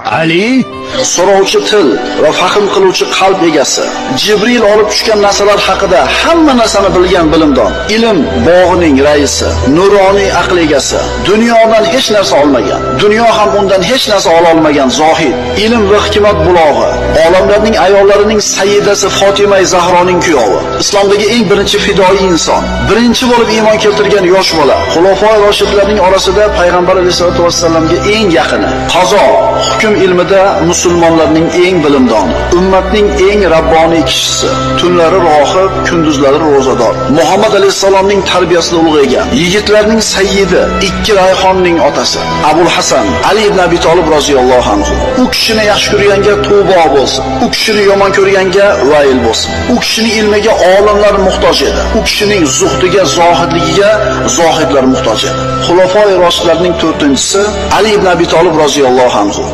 Ali so'rovchi til va fahm qiluvchi qalb egasi, Jibril olib tushgan narsalar haqida hamma narsani bilgan bilimdon, ilm bog'ining raisi, nuroniy aql egasi, dunyodan hech narsa olmagan, dunyo ham undan hech narsa ola olmagan zohid, ilm va hikmat bulog'i, olamlarning ayollarining sayyidasi Fotima Zahroning kuyovi, islomdagi eng birinchi fidoi inson, birinchi bo'lib iymon keltirgan yosh bola, xulofoi roshidlarning orasida payg'ambar alayhisolatu vassalamga eng yaqini, qazo, hukm ilmida musulmonlarning eng bilimdoni, ummatning eng rabboniy kishisi, tunlari rohib, kunduzlari ro'zador, Muhammad alayhissalomning tarbiyasida ulg'aygan, yigitlarning sayyidi, ikki rayhonning otasi, Abul Hasan Ali ibn Abi Talib roziyallohu anhu. U kishini yaxshi ko'rganga tavba bo'lsin, u kishini yomon ko'rganga vayl bo'lsin. U kishining ilmiga olimlar muhtoj edi. U kishining zuhdiga, zohidligiga zohidlar muhtoj edi. Xulofoi roshidlarning 4-inchisi Ali ibn Abi Talib roziyallohu anhu.